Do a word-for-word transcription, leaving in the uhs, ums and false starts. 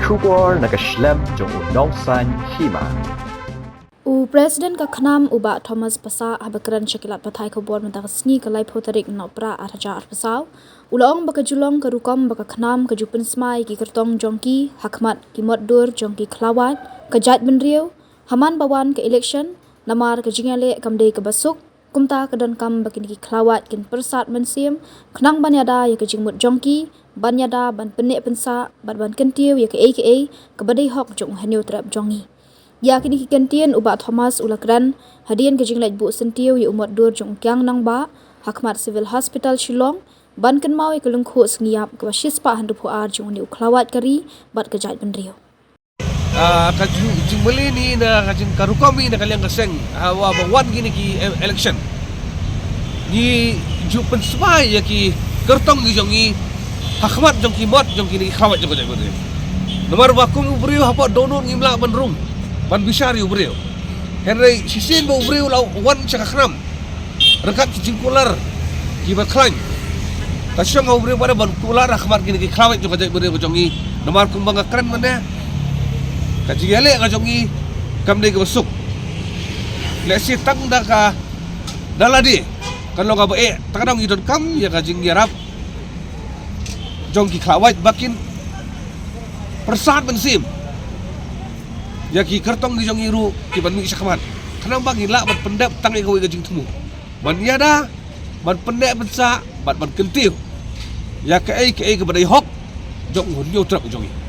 Khubor na ka shlem jong u Nongsaiñ Hima. U President ka KHNAM u Bah Thomas Passah haba kren sha ki lad pathai khubor mynta ka sngi ka laiphew tarik u Nohprah ar hajar arphew saw, u la ong ba ka ju long ka rukom ba ka KHNAM ka ju pynsmai ïa ki kyrtong jong ki ha khmat ki mot dur jong ki khlawait ka jaitbynriew ha man ba wan ka election, namar ka jingïaleh kam dei kaba suk. Kumta ka donkam ba kine ki khlawait kin pyrsad mynsiem khnang ban ïada ïa ka jingmut jong ki, ban ïada ban pynneh pynsah bad ban kyntiew ïa kaei kaei kaba dei hok jong u hynñiewtrep jong ngi. Ïa kine ki kyntien u Bah Thomas u la kren hadien ka jingleit buh syntiew ïa u mot dur jong u Kiang Nangbah ha khmat Civil Hospital Shillong, ban kynmaw ïa ka lyngkhuh sngi ïap kaba shispah hynriewphew ar jong une u khlawait ka ri bad ka jaitbynriew. Ah, ka ju-, jingmane hi na ka jing-, ka rukom hi na ka liang ka seng, ha, wa ba wan kine ki e-, election, ngi ju pynsmai ïa ki kyrtong ki jong ngi ha khmat jong ki mot jong kine ki khlawait jong ka jaitbynriew. Namar ba kum u briew hapoh dohnud ngim lah ban rung ban bishar ïa u briew. Hynrei shisien ba u briew la wan sha ka KHNAM ryngkat ki jingkular kiba khlaiñ, ta shong ha u briew pat ban kular ha khmat kine ki khlawait jong ka jaitbynriew ka jong ngi. Namar kumba nga kren mynne, ka jingïaleh ka jong ngi kam dei kaba suk. Lehse tang da ka, da lade kan long kaba eh, tang da ngi donkam ïa ka jingïarap jong ki khlawait ba kin pyrsad mynsiem ïa ki kyrtong ki jong ngi ruh kiban mih sha khmat, khnang ba ngin lah ban pyndep tang ïa kawei ka jingthmu ban ïada, ban pynneh pynsah bad ban kyntiew ïa kaei kaei kaba dei hok jong u hynñiewtrep u jong ngi.